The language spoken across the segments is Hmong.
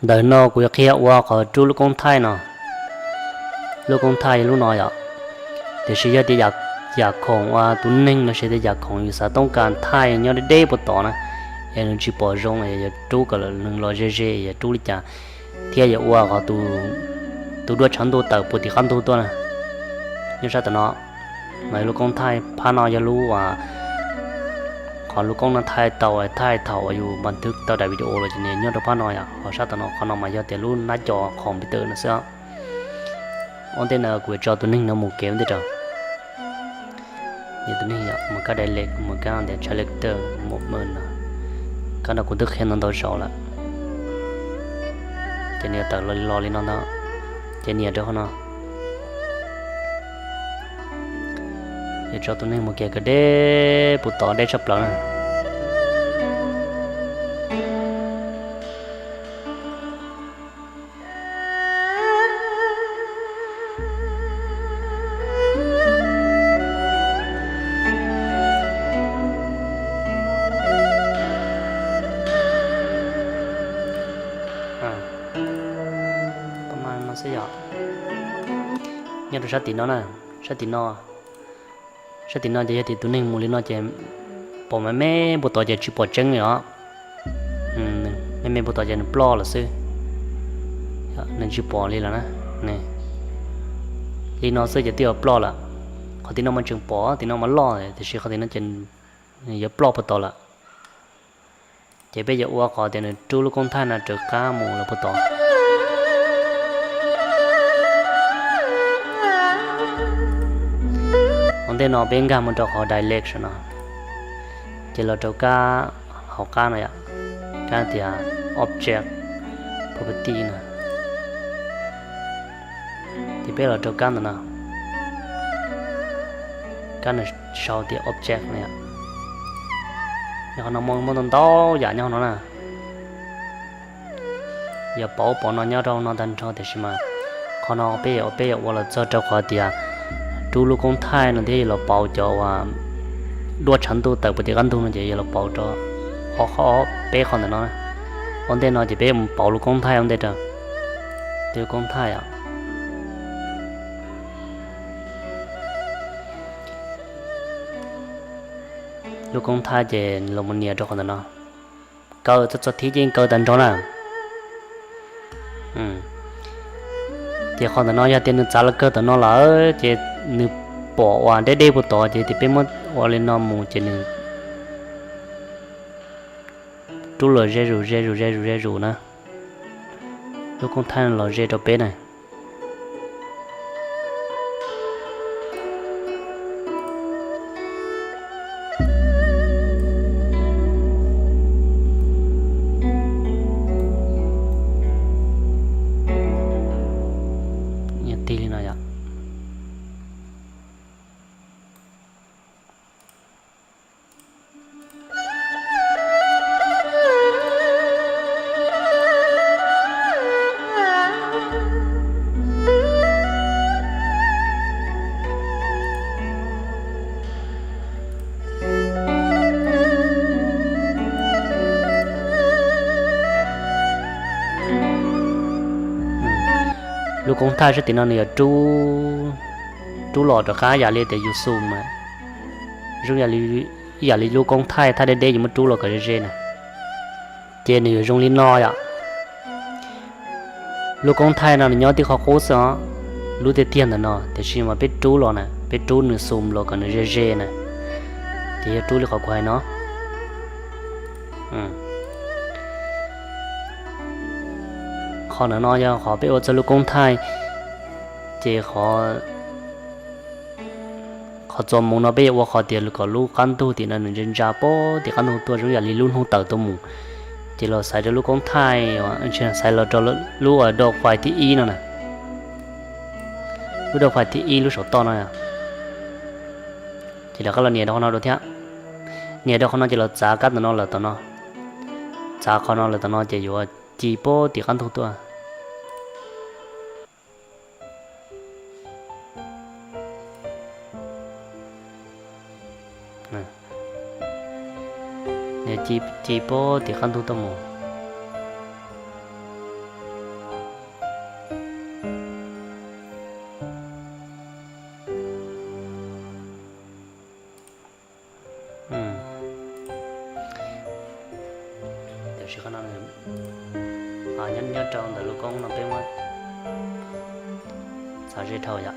Ntawm no kuv yuav qhia ua qhov rub lub koob thaij no. Lub koob thaij yog lub no yom. Tiam sis yog tias yam khoom uas tus neeg los sis tias yam khoom yus xav toob kas thaij nyob deb deb puag tod na, es nws tsis pom zoo es yuav rub kom nws los ze ze, yuav rub li cas, thiab yuav ua qhov tus duaj tshav ntuj tawm puag tim qab ntug tuaj na. Nyob sab tom no, no yog lub koob thaij, phab no yog lub uas qhov lub koob no thaij tau, thaij thaum uas yus npa thwb tau daim video los ces nws nyob rau phab no yom. Qhov sab tom no, qhov no mas yog tias lub nab co khoom pis tawm no xwb. Ua ntej no kuv yuav tso tus neeg no mus kev ua ntej rau. Tus neeg yom, mus kab direct, mus kab tias selector, movement no. Kab no kuv twb qhia ntau ntau zaus lawm. Ces nws yuav tawm los li no ntag. Ces nias rau qhov no. Yuav tso tus neeg mus kev kawg deb puag tod, deb tshaj plaws na. Nyob rau sab tim no na, sab tim no, sab tim no ces yog tias tus neeg mus li no ces pom me me puag tod ces tsis pom tseeb li os. Me me puag tod ces nws ploj lawm xwb, nws tsis pom li lawm na. Li no xwb ces twb yuav ploj lawm. Qhov tim no mas tseem pom, tim no mas loj, tiam sis qhov tim no ces yuav ploj puag tod lawm. Ces peb yuav ua qhov tias nws rub lub koob thaij no raws qab mus los puag tod. Ua ntej no peb nkag mus rau qhov direction no, ces los rau kab hauv qab no yom, kab tias object property no. Ces peb los rau kab ntawm no, kab nws sau tias object no yom. Nyob qhov no muaj ntau ntau yam nyob qhov no na. Yog pauv pom no nyob rau no tag nrho, tiam sis mas qhov no peb, peb yuav ua los txog rau qhov tias rub lub koob thaij no thiab yuav los pauv cov uas duab tshav ntuj tawm puag tim qab ntug no ces yuav los pauv rau ob, peb qhov ntawm no. Ua ntej no ces peb mus pauv lub koob thaij ua ntej rau. Lub koob thaij os, lub koob thaij ces los mus nias rau qhov ntawm no, kaw txog txog thib ces kaw tag nrho na. Ces qhov ntawm no yog tias nws txav los kawg tom no lawm ces nws pom uas deb deb puag tod ces tias peb muab ua li no mus ces nws rub los ze zus ze zus ze zus ze zus na. Lub koob thaij los ze rau peb na. Tig li no yom. Lub koob thaij sab tim no nws yuav rub, rub los rov qab yam li tias yus zoom na, zoo yam li lub koob thaij thaj deb deb yus muab rub los kom ze ze na. Ces nws yuav zoo li no yom. Lub koob thaij no nws nyob tib qhov qub xwb os, lub tiag tiag ntawm no, tiam sis mas peb rub los na, peb rub nws zoom los kom nws ze ze na, ces yog rub li qhov kuv hais no. Qhov ntawm no yog qhov peb ua txog lub koob thaij, ces qhov, qhov txuas mus no peb yuav ua qhov tias kom lub qab ntug tim no nws ntsa ntsa pem tim qab ntug tuaj zoo yam li lub hnub tawm tuaj mus, ces los xaiv rau lub koob thaij, xaiv los rau lub uas dau fais thib ib no na, lub dau fais thib ib lub saum toj no. Ces rov qab los nias rau qhov no dua thiab, nias rau qhov no ces los txav kab tom no lawm tom no, txav qhov no lawm tom no ces yuav ci pem tim qab ntug tuaj. Ci pem tim qab ntug tuaj mus. Qhov no nyob rau ntawm lub koob no peb muab txav ze dhau yom.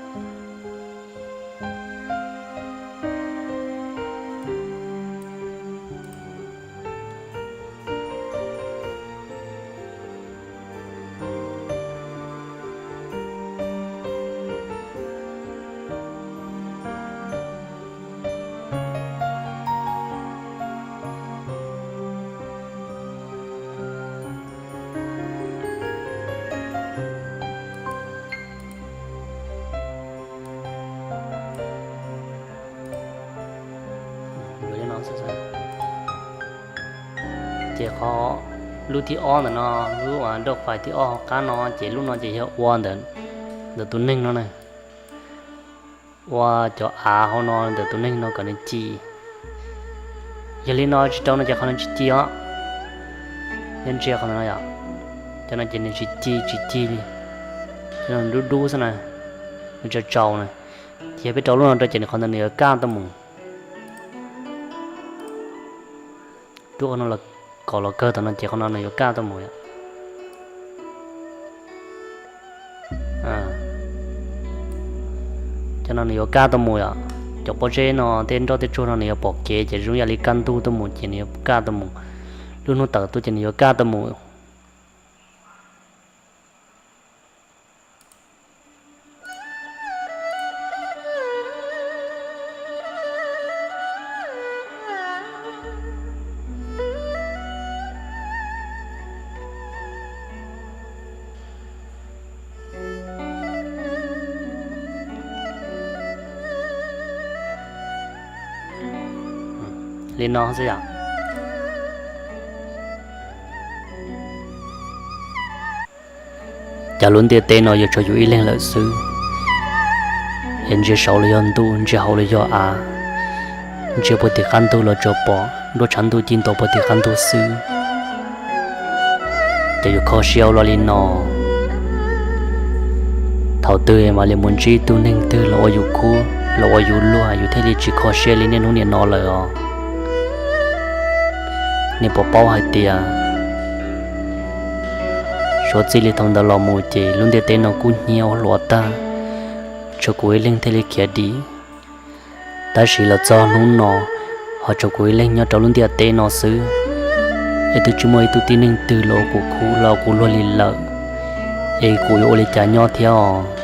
Ces qhov lub thib ob ntawm no, lub nroj fais thib ob hauv qab no ces lub no ces yog ua ntawm, ntawm tus neeg no na, ua cov av hauv no ntawm tus neeg no kom nws ci. Yog li no tsis tau no ces qhov no tsis ci os. Nyob ntsia qhov no yom, cov no ces nws tsis ci tsis ci li, cov no dub dub xwb na, nws tsaus tsaus na. Ces yog peb rau lub no rau ces nws qhov ntawd nws yuav kaj tuaj mus. Rub qhov no kom los kawg tom no ces qhov no nws yuav kaj tuaj mus yom. Cov no nws yuav kaj tuaj mus yom. Cov pob zeb no tej nroj tej tsuag no nws yuav pom kev ces zoo yam li kaj ntug tuaj mus ces nws yuav kaj tuaj mus. Lub hnub tawm tuaj ces nws yuav kaj tuaj mus. Li no xwb yom. Cas lub ntiaj teb no yuav tshuav yus ib leeg lawm xwb, es ntsia saud los yog ntuj, ntsia hauv los yog av, ntsia puag tim qab ntug los tsuas pom nruab tshav ntuj ci ntua puag tim qab ntug xwb. Ces yus kho siab ua luaj li no, thaum twg mam li mus ntsib tus neeg twg los ua yus khub los ua yus luag yus thiaj li tsis kho siab li niaj hnub nim no lawm os. Nej puas paub hais tias suav txij li thaum ntawd los mus ces lub ntiaj teb no kub hnyiab hluas tag, tshuav kuv ib leeg thiaj li khiav dim. Tab sis los txog hnub no, ho tshuav kuv ib leeg nyob rau lub ntiaj teb no xwb, es twb tsis muaj ib tug tib neeg twg los ua kuv khub los ua kuv luag li lawm, es kuv yuav ua li cas nyob thiab os?